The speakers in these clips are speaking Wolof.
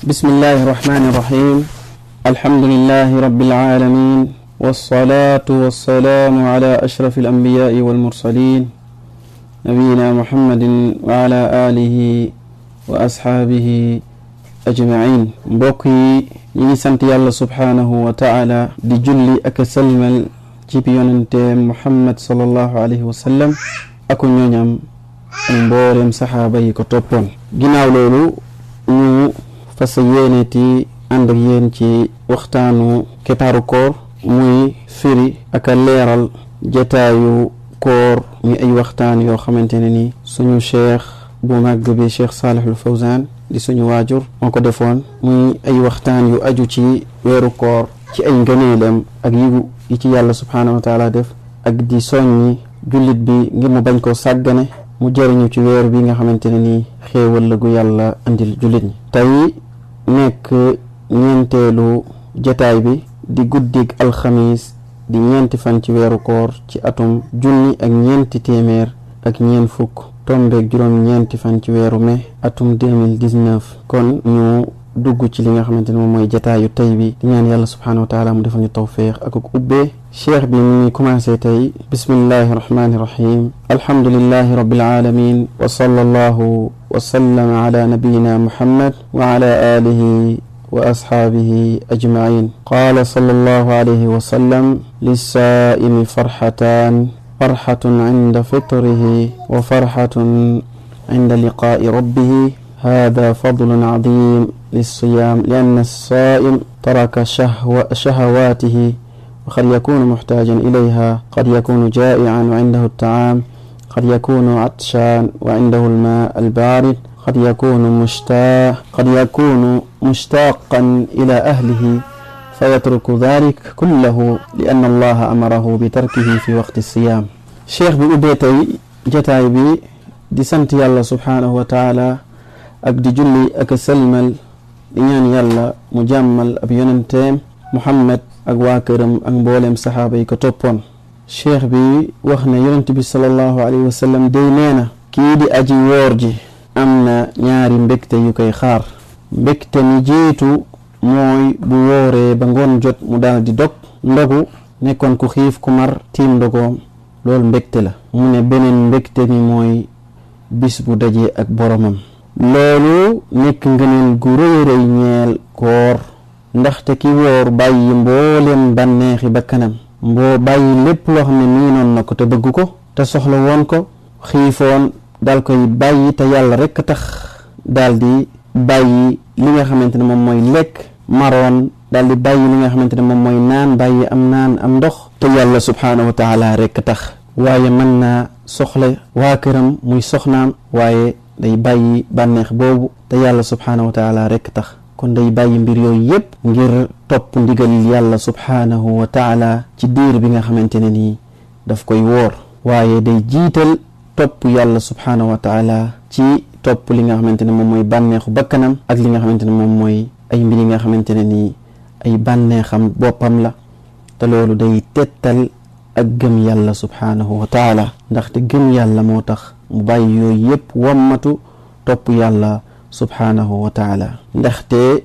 بسم الله الرحمن الرحيم الحمد لله رب العالمين والصلاة والسلام على أشرف الأنبياء والمرسلين نبينا محمد وعلى آله وأصحابه أجمعين بوكي يسنت الله سبحانه وتعالى دي جلي أكسلم جبيوننت محمد صلى الله عليه وسلم أكون ينام مبورم صحابي كتوبون جناو لولو fasa yéene ti ànd ak yéen ci waxtaanu keppaaru koor muy firi ak a leeral jataayu koor muy ay waxtaan yoo xamante ne ni suñu cheikh bu màgg bi cheikh Salihul Fawzan di suñu waajur moo ko defoon muy ay waxtaan yu aju ci weeru koor ci ay ngëneelam ak yigu yi ci yàlla subhaanahu wa taala def ak di soññi jullit bi ngir mu bañ koo sàggane mu jëriñu ci weer bi nga xamante ne ni xéewal la gu yàlla andil jullit ñi tey nekk ñeenteelu jataay bi di guddig alxamis di ñeenti fan ci weeru koor ci atum junni ak ñeenti téeméer ak ñeent fukk tombeeg juróom ñeenti fan ci weeru mai atum 2019 kon ñu dugg ci li nga xamante ne moom mooy jataayu tey bi di ñaan yàlla subhanahu wa taala mu defal ñu tawfiq ak ubbee cheikh bi mu ngi commencé tey bismillahi rahmani rahim alhamdulillahi rabbil alamin wa sallallahu wa sallama ala nabiyyina muhammad wa ala alihi wa ashabihi ajma'in qala sallallahu alayhi wa sallam lis-sa'imi farhatan farhatun 'inda fitrihi wa farhatun 'inda liqa'i rabbih هذا فضل عظيم للصيام لأن الصائم ترك شهواته وقد يكون محتاجا إليها قد يكون جائعا وعنده الطعام قد يكون عطشان وعنده الماء البارد قد يكون مشتاقا إلى أهله فيترك ذلك كله لأن الله أمره بتركه في وقت الصيام شيخ بأبيتي جتاي بي دي سنتي الله سبحانه وتعالى ak di julli ak selmal di ñaan yàlla mu jàmmal ab yonenteem Muhammad ak waa këram ak mbooleem saxaaba yi ko toppoon cheikh bi wax ne yonent bi sallallahu alayhi wa sallam day nee na kii di aji woor ji am na ñaari mbégte yu koy xaar mbégte mi jiitu mooy bu wooree ba ngoon jot mu daal di dog ndogu nekkoon ku xiif ku mar tiim ndogoom loolu mbégte la mu ne beneen mbégte mi mooy bis bu dajee ak boromam loolu nekk ngëneel gu rëy rëy ñeel koor ndaxte ki woor bàyyi mbooleem bànneexi bakkanam bàyyi lépp loo xam ne miinoon na ko te bëgg ko te soxla woon ko xiifoon dal koy bàyyi te yàlla rekk tax daal di bàyyi li nga xamante ne moom mooy lekk maroon daal di bàyyi li nga xamante ne moom mooy naan bàyyi am naan am ndox te yàlla subhaanahu wa taala rekk tax waaye mën naa soxla waa këram muy soxnaam waaye day bàyyi bànneex boobu te yàlla subhaanahu wa taala rekk tax kon day bàyyi mbir yooyu yépp ngir topp ndigal yàlla subhaanahu wa taala ci diir bi nga xamante ne nii daf koy woor waaye day jiital topp yàlla subhaanahu wa taala ci topp li nga xamante ne moom mooy bànneexu bakkanam ak li nga xamante ne moom mooy ay mbir yi nga xamante ne nii ay bànneexam boppam la te loolu day tettal ak gëm yàlla subhaanahu wa taala ndaxte gëm yàlla moo tax mu bàyyi yooyu yépp wammatu topp yàlla subhaanahu wa taala ndaxte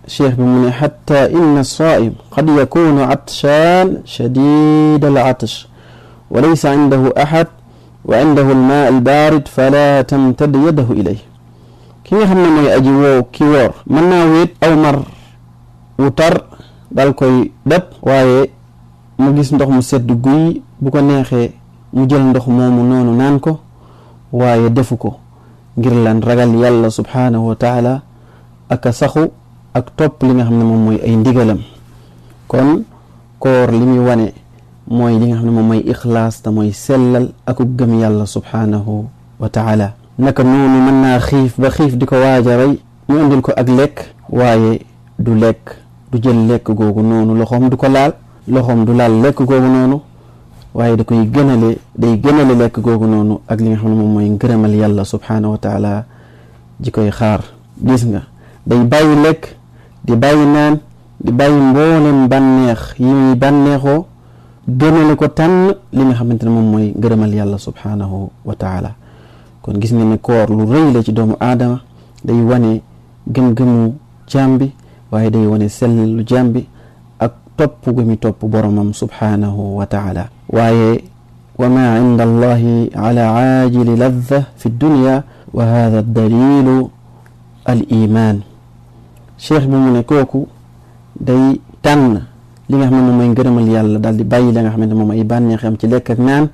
cheikh bi mu ne xatta inna as-saa'im qad yakunu atshaan shadid al-atash wa laysa indahu ahad wa indahu al-maa al-baarid fala tamtad yadahu ilayh ki nga xam ne mooy aji woow ki woor mën naa wéet aw mar wu tar dal koy dab waaye mu gis ndox mu sedd guy bu ko neexee mu jël ndox moomu noonu naan ko waaye defu ko ngir lan ragal yàlla subhaanahu wa taala ak saxu ak topp li nga xam ne moom mooy ay ndigalam kon koor li muy wane mooy li nga xam ne moom mooy ixlaas te mooy sellal ak gëm yàlla subhaanahu wa taala naka noonu mën naa xiif ba xiif di ko waaja rey mu indil ko ak lekk waaye du lekk du jël lekk googu noonu loxoom du ko laal loxoom du laal lekk googu noonu waaye da koy day gënale lekk googu noonu ak li nga xam ne moom mooy ngërëmal yàlla subhaanahu wa taala ji koy xaar gis nga day bàyyi lekk di bàyyi naan di bàyyi mboolem bànneex yi muy bànneexoo gënale ko tànn li nga xamante ne moom mooy ngërëmal yàlla subhaanahu wa taala kon gis nga ne koor lu rëy la ci doomu aadama day wane gëm-gëmu jambi waaye day wone sellu jambi ak topp gu mi topp boromam subhanahu wa ta'ala waaye wa ma inda allahi ala ajili ladha fi dunya wa hadha dalilu al iman cheikh bi mu ne kooku day tànn li nga xam ne moom mooy ngërëmal yàlla daal di bàyyi la nga xamante moom ay bànneexam ci lekk ak naan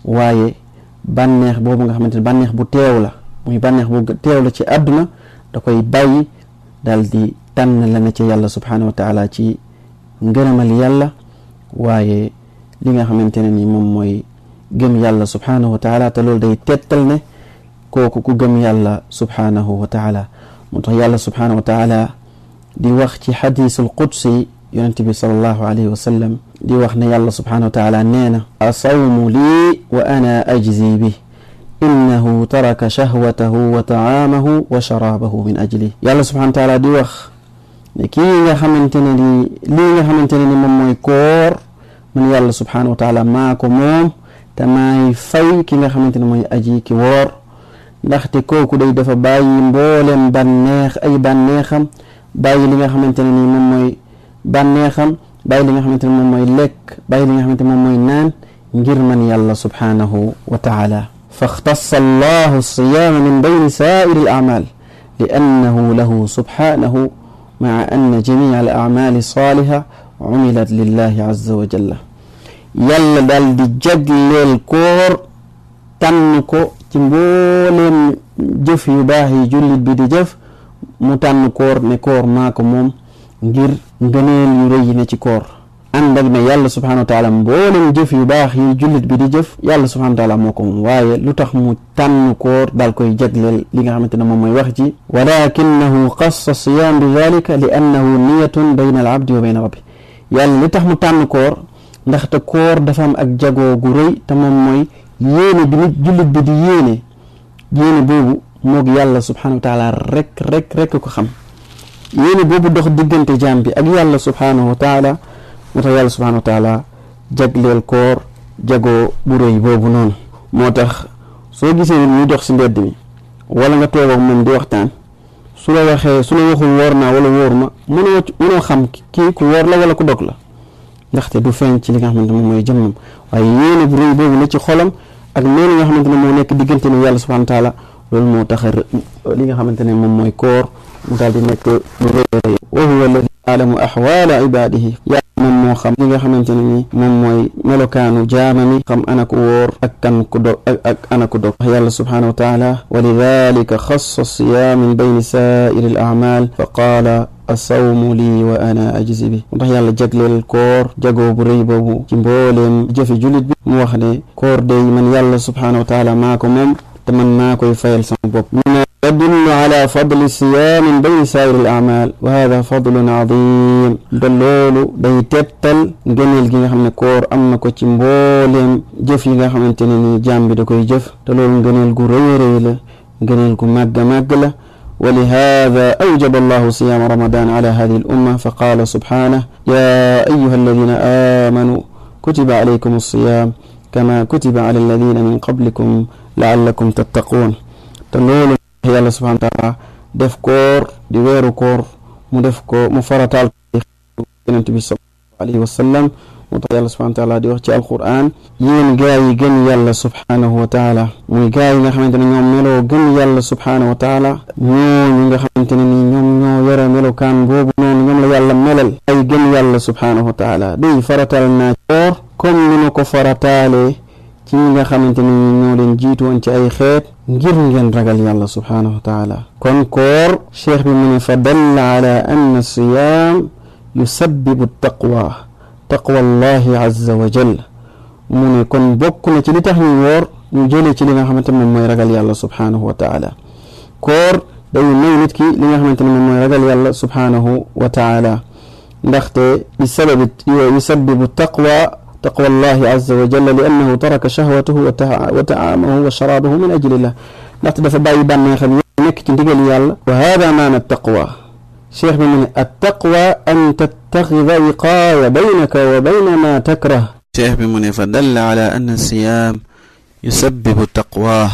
waaye bànneex boobu nga xamante ne bànneex bu teew la muy bànneex bu teew la ci àdduna da koy bàyyi daal di tànn la ne ci yàlla subhanahu wa ta'ala ci ngërëmal yàlla waaye li nga xamante ne ni moom mooy gëm yàlla subhanahu wa ta'ala te loolu day tettal ne kooku ku gëm yàlla subhanahu wa ta'ala moo tax yàlla subhanahu wa ta'ala di wax ci xadiisul qudsi yonent bi sallallahu alayhi wa sallam di wax ne yàlla subhanahu wa ta'ala nee na asawmu lii wa ana ajzi bi innahu taraka shahwatahu wa ta'amahu wa sharabahu min ajli yàlla subhanahu wa ta'ala di wax ne kii nga xamante ne ni lii nga xamante ne ni moom mooy koor man yàlla subhanahu wa ta'ala maa ko moom te maay fay ki nga xamante ne mooy aji ki woor ndaxte kooku day dafa bàyyi mboolem bànneex ay bànneexam bàyyi li nga xamante ne ni moom mooy bànneexam bàyyi li nga xamante ne moom mooy lekk bàyyi li nga xamante ne moom mooy naan ngir man yàlla subhanahu wa ta'ala faxtassa allahu as-siyaama min bayni saa'iri al-a'maal li'annahu lahu subhanahu ma'a anna jamii'a al-a'maali as-saaliha umilat lillahi azza wa jalla yàlla daal di jagleel koor tànn ko ci mbooleem jëf yu baax yi jullit bi di jëf mu tànn koor ne koor maa ko moom ngir ngëneel yu rëy yi ne ci koor ànd ak ne yàlla subhanahu wa ta'ala mbooleem jëf yu baax yi jullit bi di jëf yàlla subhanahu wa ta'ala moo ko moom waaye lu tax mu tànn koor daal koy jagleel li nga xamante ne moom mooy wax ji walakinahu xassa siyaam bi dhalika li annahu niyatun bayna al abdi wa bayna rabbi yàlla li tax mu tànn koor ndaxte koor dafa am ak jagoo gu rëy te moom mooy yéene bi nit jullit bi di yéene boobu moog yàlla subhanahu wa ta'ala rek ko xam yéene boobu dox diggante jaam bi ak yàlla subhanahu wa ta'ala moo tax yàlla subhanahu wa ta'ala jagleel koor jagoo bu rëy boobu noonu moo tax soo gisee nit ñuy dox si mbedd mi wala nga toog ak moom di waxtaan su la waxul woor naa wala wóor ma mënoo xam kii ku woor la wala ku dog la ndaxte du feeñ ci li nga xamante ne moom mooy jëmmam waaye yéene bu rëy boobu ne ci xolam ak noonu nga xamante ne moo nekk diggante ni yàlla subhanahu wa ta'ala loolu moo tax li nga xamante ne moom mooy koor mu daal di nekk lu rëy wa huwa alladi ya'lamu ahwaala ibaadihi yàlla moom moo xam li nga xamante ne ni moom mooy melokaanu jaamami xam ana ku wóor ak kan ku dog ak ana ku dog yàlla subhanahu wa ta'ala wa lidhalika xassa siyaam min bayni saa'iri al a'maal fa qaala asawmu lii wa ana ajzi bi moo tax yàlla jagleel koor jagoo bu rëy boobu ci mbooleem jëfi jullit bi mu wax ne koor day man yàlla subhanahu wa ta'ala maa ko moom te man maa koy fayal sama bopp mu ne yadullu ala fadli siyaam min bayni saa'iri al a'maal wa hada fadlun azim te loolu day tettal ngëneel gi nga xam ne koor am na ko ci mbooleem jëf yi nga xamante ne ni jaam bi da koy jëf te loolu ngëneel gu rëy la ngëneel gu màgg la ولهذا أوجب الله صيام رمضان على هذه الأمة فقال سبحانه يا أيها الذين آمنوا كتب عليكم الصيام كما كتب على الذين من قبلكم لعلكم تتقون تنول الله سبحانه وتعالى def koor di weeru koor mu def ko mu farataal Yonent bi sallallahu alayhi wa sallam moo tax yàlla subhanahu wa ta'ala di wax ci alquran yéen gaa yi gën yàlla subhanahu wa ta'ala muy gaa yi nga xamante ne ñoom meloo gën yàlla subhanahu wa ta'ala ñooñu nga xamante ne ni ñoom ñoo yore melokaan boobu noonu ñoom la yàlla melal ay gën yàlla subhanahu wa ta'ala day faratal naa koor comme ni ma ko farataale ci ñi nga xamante ne ni ñoo leen jiitu woon ci ay xeet ngir ngeen ragal yàlla subhanahu wa ta'ala kon koor cheikh bi mu ne fa dalla ala anna siyam yusabbibu taqwa allahi azza wa jalla mu ne kon bokk na ci li tax ñu woor ñu jëlee ci li nga xamante ne moom mooy ragal yàlla subhanahu wa ta'ala koor day may nit ki li nga xamante ne moom mooy ragal yàlla subhanahu wa ta'ala ndaxte bi sababi yusabbibu taqwa allahi azza wa jalla li annahu taraka shahwatahu wa ta'amahu wa sharabahu min ajlillah ndaxte dafa bàyyi bànneexam nekk ci ndigal yàlla wa hada maana taqwa cheikh bi mu ne attaqwa an tattaxida wiqaaya baynaka wa bayna ma takrah cheikh bi mu ne fa dalla ala anna siyaam yusabbibu taqwa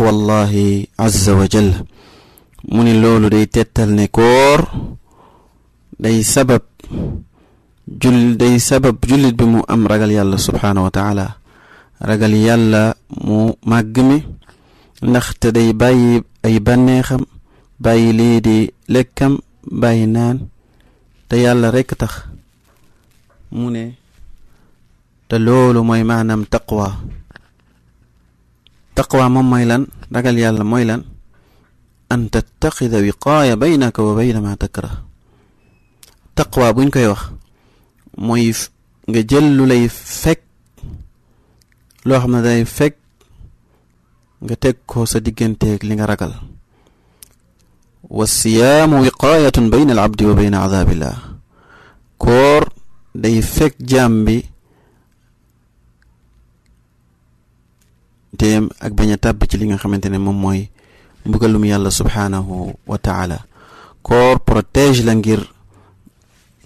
allahi azza wa jalla mu ni loolu day tettal ne koor day sabab jullit bi mu am ragal yàlla subhaanahu wa taala ragal yàlla mu màgg mi ndaxte day bàyyi ay bànneexam bàyyi lii di lekkam bàyyi naan te yàlla rekk tax mu ne te loolu mooy maanaam taqwa moom mooy lan ragal yàlla mooy lan an tattaxida wiqaaya baynaka wa bayna ma takrah taqwa buñ koy wax mooy nga jël lu lay fekk loo xam ne day fekk nga teg ko sa digganteeg li nga ragal wa siyaamu wiqaayatun bayna al abdi wa bayna adaabillah koor day fekk jaam bi téem ak bañ a tàbb ci li nga xamante ne moom mooy mbugalum yàlla subhaanahu wa taala koor protège la ngir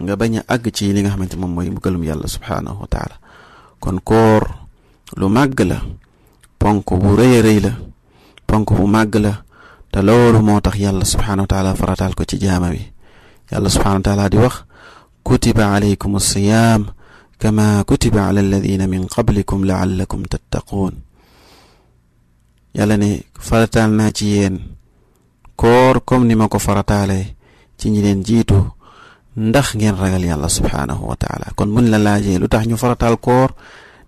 nga bañ a àgg ci li nga xamante moom mooy mbugalum yàlla subhaanahu wa taala kon koor lu màgg la ponk bu rëy a rëy la ponk bu màgg la te loolu moo tax yàlla subhaanahu wa taala farataal ko ci jaama wi yàlla subhaanahu wa taala di wax kutiba alaykum as-siyaam kama kutiba ala alladina min qablikum laallakum tattaquun yàlla ne farataal naa ci yéen koor comme ni ma ko farataale ci ñi leen jiitu ndax ngeen ragal yàlla subhaanahu wa taala kon buñ la laajee lu tax ñu farataal koor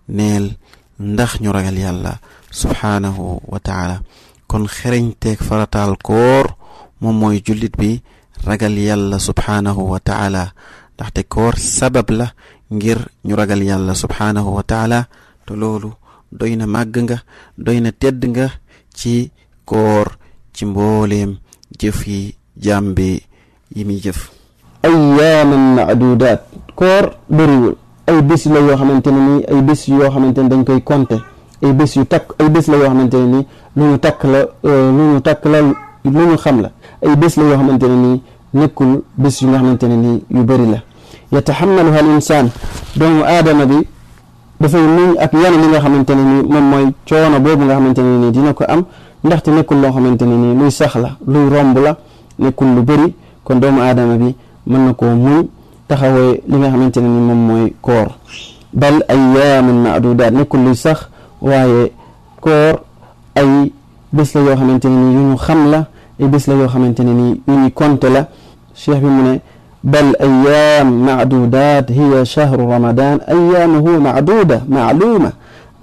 neel ndax ñu ragal yàlla subhaanahu wa taala kon xereñteeg farataal koor moom mooy jullit bi ragal yàlla subhaanahu wa taala ndaxte koor sabab la ngir ñu ragal yàlla subhaanahu wa taala te loolu doy na màgg nga doy na tedd nga ci koor ci mbooleem jëf yi jàmbi yi muy jëf ayyaaman ma'duudaat koor bëriwul ay bés la yoo xamante ne nii ay bés yoo xamante ne dañ koy compter ay bés yu takk ay bés la yoo xamante ne nii lu ñu xam la ay bés la yoo xamante ne nii nekkul bés yu nga xamante ne nii yu bëri la yatahammaluha al insaan doomu aadama bi dafay muñ ak yan li nga xamante ne nii moom mooy coono boobu nga xamante ne nii dina ko am ndaxte nekkul loo xamante ne nii luy sax la luy romb la nekkul lu bëri kon doomu aadama bi mën na koo muñ taxawee li nga xamante ne nii moom mooy koor bal ayyaamun ma'duudaat nekkul luy sax waaye koor ay bés la yoo xamante ne nii yu ñu xam la ay bés la yoo xamante ne nii yu ñu compter la cheikh bi mu ne bal ayyaam ma'duudaat hiya shahru ramadan ayyaamuhu ma'duuda ma'luuma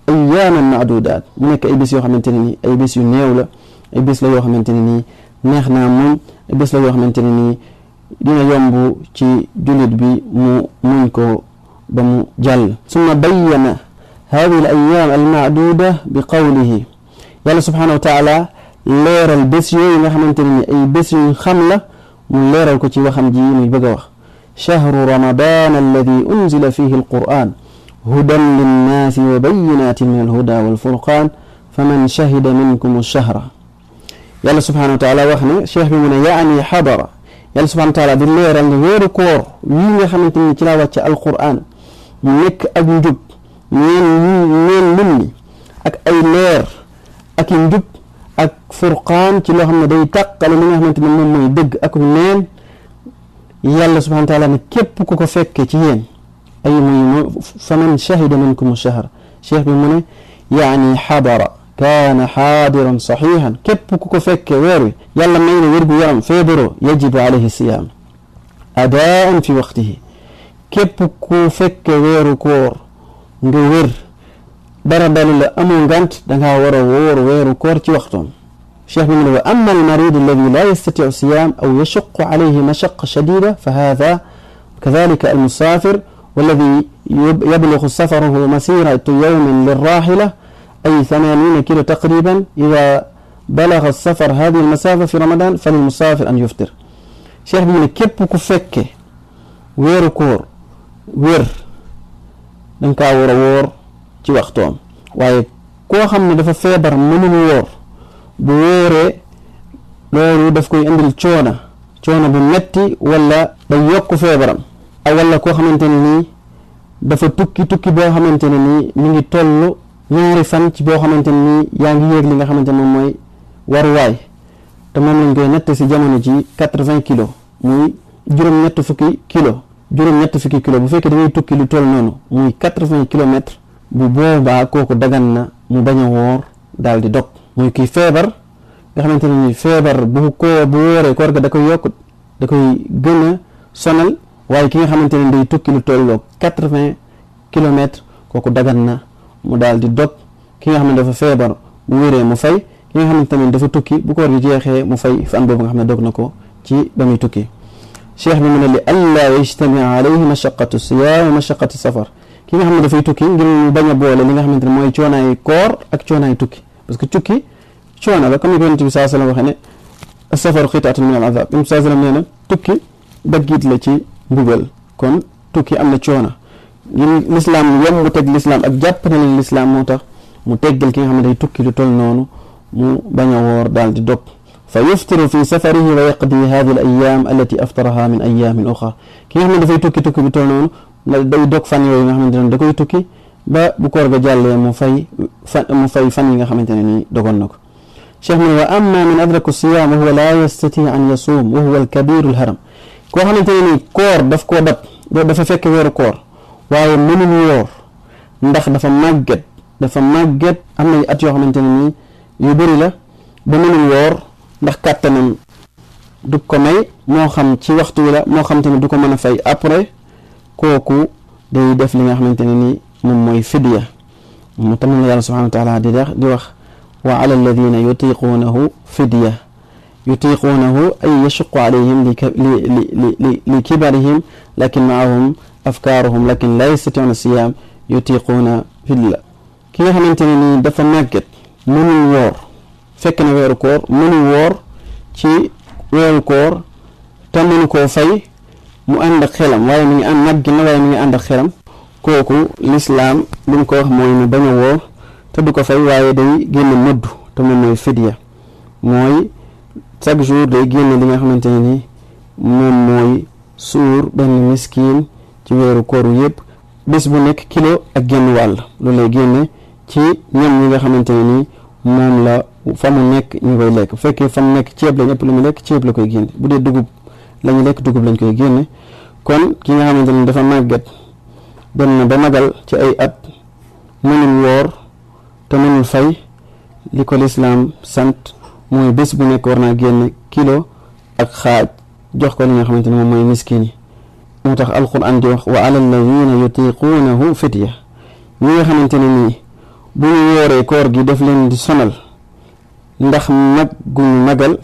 ayyaaman ma'duudaat mu nekk ay bés yoo xamante ne nii ay bés yu néew la ay bés la yoo xamante ne nii neex naa muñ ay bés la yoo xamante ne nii dina yomb ci jullit bi mu muñ ko ba mu jàll summa bayyana hadihi al ayyaam al ma'duuda bi qawlihi yàlla subhaanahu wa taala leeral bés yooyu nga xamante ne ni ay bés yu xam la mu leeral ko ci waxam ji muy bëgg a wax shahru ramadan alladi unzila fihi alquran hudan linnaasi wa bayyinatin min alhuda walfurqan faman shahida minkum ash-shahra yàlla subhaanahu wa taala wax ne cheikh bi mu ne yaani xadara yàlla subhaanahu wa taala di leeral ne weeru koor yii nga xamante ni ci laa wàcce alquran mu nekk ak njub ñeen lim ni ak ay leer ak i njub ak furqaan ci loo xam ne day tàqale li nga xamante ne moom mooy dëgg ak neen yàlla subhaanahu wa taala ne képp ku ko fekke ci yéen ay muy faman shahida minkum ash-shahr cheikh bi mu ne yaani xadara kaana xaadiran saxiixan képp ku ko fekke weer wi yàlla may na wér gu yaram feebaroo yajibu alayhi siyaam adaan fi waqtihi képp ku fekke weeru koor nga wér dara dalu la amoo ngant dangaa war a wóor weeru koor ci waxtoom cheikh bi mu ne wa amma almarid alladi la yastatiu siyam aw yashuqu alayhi mashaqa shadida fa hada kadalika almusafir walladi yablugu safaruhu masiratu yawmin lirrahila ay 80 kilo taqriban ida balaga safar hadihi almasafa fi ramadan falilmusafir an yuftir cheikh bi mu ne képp ku fekke weeru koor wér danga kaa war a wóor ci waxtoom waaye koo xam ne dafa feebar mënul wóor bu wóoree loolu daf koy indil coono bu metti wala day yokk feebaram wala koo xamante ne nii dafa tukki boo xamante ne nii mi ngi toll 2 fan ci boo xamante ne nii yaa ngi yéeg li nga xamante ne moom mooy waruwaay te moom lañ koy natt si jamono ji 80 kilos muy juróom-ñett fukki kilo bu fekkee da ngay tukki lu toll noonu muy 80 kilomètres bu boobaa kooku dagan na mu bañ a woor daal di dog muy kii feebar nga xamante ne ni feebar bu wooree koor ga da koy yokk da koy gën a sonal waaye ki nga xamante ne day tukki lu tolloog 80 kilomètres kooku dagan na mu daal di dog ki nga xam ne dafa feebar bu wéree mu fay ki nga xamante ne dafa tukki bu koor gi jeexee mu fay fan boobu nga xam ne dog na ko ci ba muy tukki cheikh bi mu ne li allaa yajtamia alayhi mashaqatu siyaam wa mashaqatu safar ki nga xam ne dafay tukki ngir mu bañ a boole li nga xamante ne mooy coonaay koor ak coonaay tukki parce que tukki coono la comme ni ko yonent bi saa sallam waxee ne as-safaru qit'atun min al-azab yonent bi saa sallam nee na tukki daggit la ci mbugal kon tukki am na coono lislaam yomb teg lislaam ak jàpp na leen lislaam moo tax mu teggal ki nga xam ne day tukki lu toll noonu mu bañ a woor daal di dog fa yuftiru fi safarihi wa yaqdi hadihi al-ayyam allati aftaraha min ayyamin ukhra ki nga xam ne dafay tukki bu toll noonu day dog fan yooyu nga xamante ne da koy tukki ba bu koor ga jàllee mu fay fan yi nga xamante ne nii dogoon na ko cheikh mu ne wa amma min adraku siyam wa huwa la yastati an yasum wa huwa al-kabiru al-haram koo xamante ne nii koor daf koo dab dafa fekk weeru koor waaye mënul woor ndax dafa màgget am na at yoo xamante ne nii yu bëri la ba mënul woor ndax kàttanam du ko may moo xam ci waxtu wi la moo xam te ne du ko mën a fay après kooku day def li nga xamante ne nii moom mooy fidya mu tamit la yàlla subhanahu wa taala di wax wa ala alladina yutiquunahu fidya yutiquunahu ay yashuqu alayhim li kibarihim lakin maahum afkaaruhum lakin la yastatiuna siyam yutiquuna fidya ki nga xamante ne nii dafa màgget mënul woor fekk na weeru koor mënul woor ci weeru koor te mënu koo fay mu ànd ak xelam waaye mi ngi ànd màgg na waaye mi ngi ànd ak xelam kooku lislaam li mu ko wax mooy mu bañ a woor te du ko fay waaye day génne mëddu te moom mooy fidya mooy chaque jour day génne li nga xamante ne ni moom mooy suur benn miskin ci weeru koor yëpp bés bu nekk kilo ak genn wàll loolu lay génne ci ñam ñi nga xamante ne ni moom la fa mu nekk ñu koy lekk bu fekkee fa mu nekk ceeb la ñëpp lu mu lekk ceeb la koy génne bu dee dugub la ñu lekk dugub lañ koy génne kon ki nga xamante ni dafa màgget dem na ba magal ci ay at mënul woor te mënul fay li ko lislaam sant mooy bés bu nekk war naa génne kilo ak xaaj jox ko li nga xamante ni moom mooy miskin yi moo tax alquran di wax wa ala alladina yutiquunahu fidya ñi nga xamante ne nii bu ñu wooree koor gi daf leen di sonal ndax mag guñ magal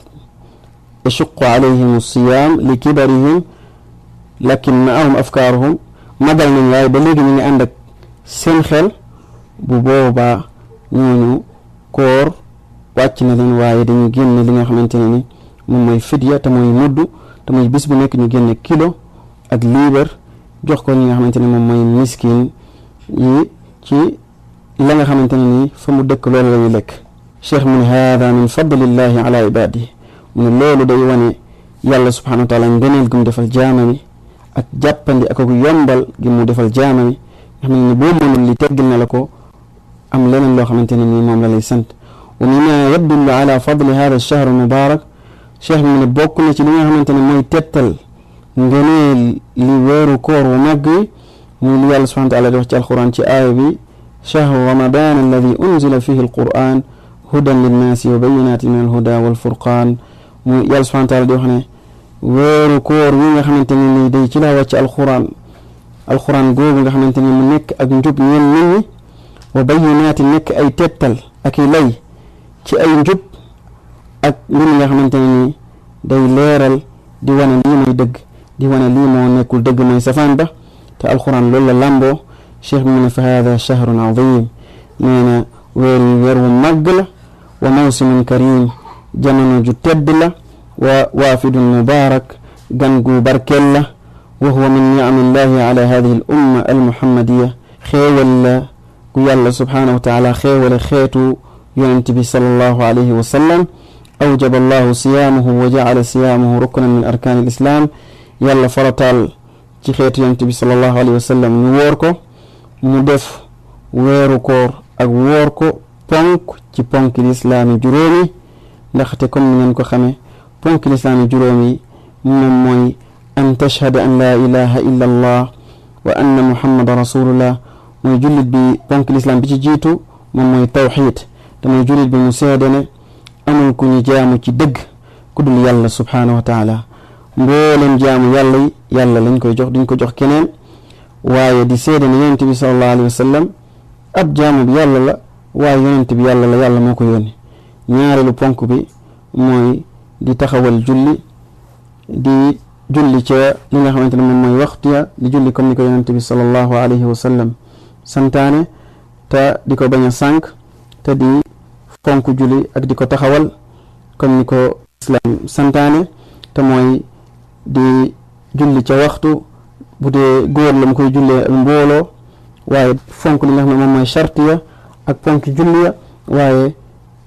yashuqu alayhim siyam li kibarihim lakin maahum afkaaruhum magal nañ waaye ba léegi ñu ngi ànd ak seen xel bu boobaa ñooñu koor wàcc na leen waaye dañu génne li nga xamante ne ni moom mooy fidya te mooy mudd te mooy bis bu nekk ñu génne kilo ak liibar jox ko ñi nga xamante ne moom mooy miskin yi ci la nga xamante ne nii fa mu dëkk loolu la ñuy lekk cheikh mu ne haada min fadlillahi ala ibadihi mu ne loolu day wane yàlla subhanahu wa taala ngëneel gi mu defal jaama mi ak jàppandi ak yombal gi mu defal jaama mi nga xam ne boo mënul li teggil na la ko am leneen loo xamante ne nii moom la lay sant wa mimma yadullu ala fadli hada ash-shahr al-mubarak cheikh mu ne bokk na ci li nga xamante ne mooy tettal ngëneel li weeru koor wu màgg muy li yàlla subhanahu wa taala di wax ci alquran ci aaya bi shahru ramadan alladi unzila fihi alquran hudan linnaasi wa bayinatin min alhuda walfurqan muy yàlla subhanahu wa taala di wax ne weeru koor wi nga xamante ne nii day ci laa wàcc alquran googu nga xamante ne mu nekk ak njub ñeen nit ñi wa bayinatin nekk ay tettal ak i lay ci ay njub ak mbir nga xamante ne nii day leeral di wane lii mooy dëgg di wane lii moo nekkul dëgg mooy safaan ba te alquran loolu la làmboo cheikh bi mu ne fa hada shahrun azim nee na weer wu màgg la wa mawsimun karim jamono ju tedd la wa waafidun mubarak gan gu barkeel la wa huwa min ni'amillahi ala hadihi al umma al muhammadiya xéewal la gu yàlla subhanahu wa taala xéewale xeetu yonent bi sallallahu alayhi wa sallam awjaba allahu siyaamahu wa ja'ala siyaamahu ruknan min arkaan al islam yàlla farataal ci xeetu yonent bi sallallahu alayhi wa sallam ñu woor ko mu def weeru koor ak woor ko ponk ci ponk lislaami juróomi ndaxte comme ni ngeen ko xamee ponk lislaam yi juróom yi moom mooy an tashhada an laa ilaha illa allah wa anna muhammadan rasulullah mooy jullit bi ponk lislaam bi ci jiitu moom mooy tawxiid te mooy jullit bi mu seede ne amul ku ñu jaamu ci dëgg ku dul yàlla subhaanahu wa taala mbooleem jaamu yàlla yi yàlla lañ koy jox duñ ko jox keneen waaye di seede ne yonent bi sallallahu alayhi wa sallam ab jaamu bi yàlla la waaye yonent bi yàlla la yàlla moo ko yónni ñaareelu ponk bi mooy di taxawal julli di julli ca li nga xamante ne moom mooy waxtu ya di julli comme ni ko yonent bi sallallahu alayhi wa sallam santaane te di ko bañ a sànq te di fonk julli ak di ko taxawal comme ni ko islam santaane te mooy di julli ca waxtu bu dee góor la mu koy jullee ak mbooloo waaye fonk li nga xam ne moom mooy charte ya ak ponk julli ya waaye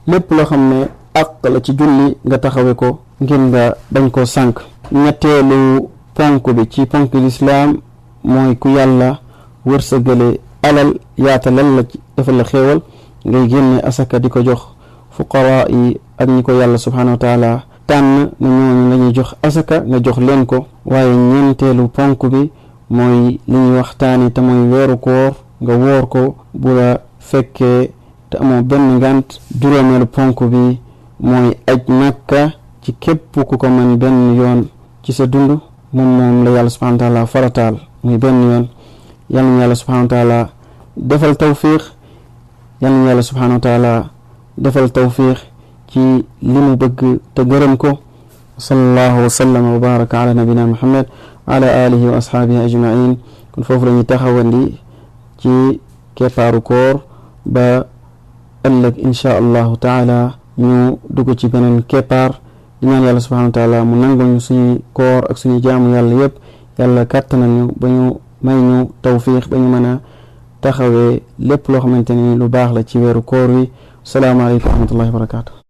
lépp loo xam ne àq la ci julli nga taxawe ko ngir nga bañ koo sànq ñetteelu ponk bi ci ponk lislaam mooy ku yàlla wërsëgale alal yaatalal la defal la xéewal ngay génne asaka di ko jox fuqaraa yi ak ñi ko yàlla subhanahu wa taala tànn na ñooñu la ñuy jox asaka nga jox leen ko waaye ñeenteelu ponk bi mooy li ñuy waxtaani te mooy weeru koor nga woor ko bu la fekkee te amoo benn ngànt juróomeelu ponk bi mooy aj Makka ci képp ku ko mën benn yoon ci sa dund moom la yàlla subhanahu wa taala farataal muy benn yoon yal na yàlla subhanahu wa taala defal tawfiq yal na yàlla subhanahu wa taala defal tawfiq ci li mu bëgg te gërëm ko sallallahu wa sallam wa baraka ala nabina muhammad wa ala alihi wa ashaabihi ajmain kon foofu la ñuy taxawandi ci keppaaru koor ba ëllëg insha allahu taala ñu dugg ci beneen keppaar di ñaan yàlla subhanahu wa taala mu nangul ñu suñu koor ak suñu jaamu yàlla yépp yàlla kàttanal ñu ba ñu may ñu tawfiq ba ñu mën a taxawee lépp loo xamante ni lu baax la ci weeru koor wi salaamaaleykum wa rahmatullahi wa barakatuh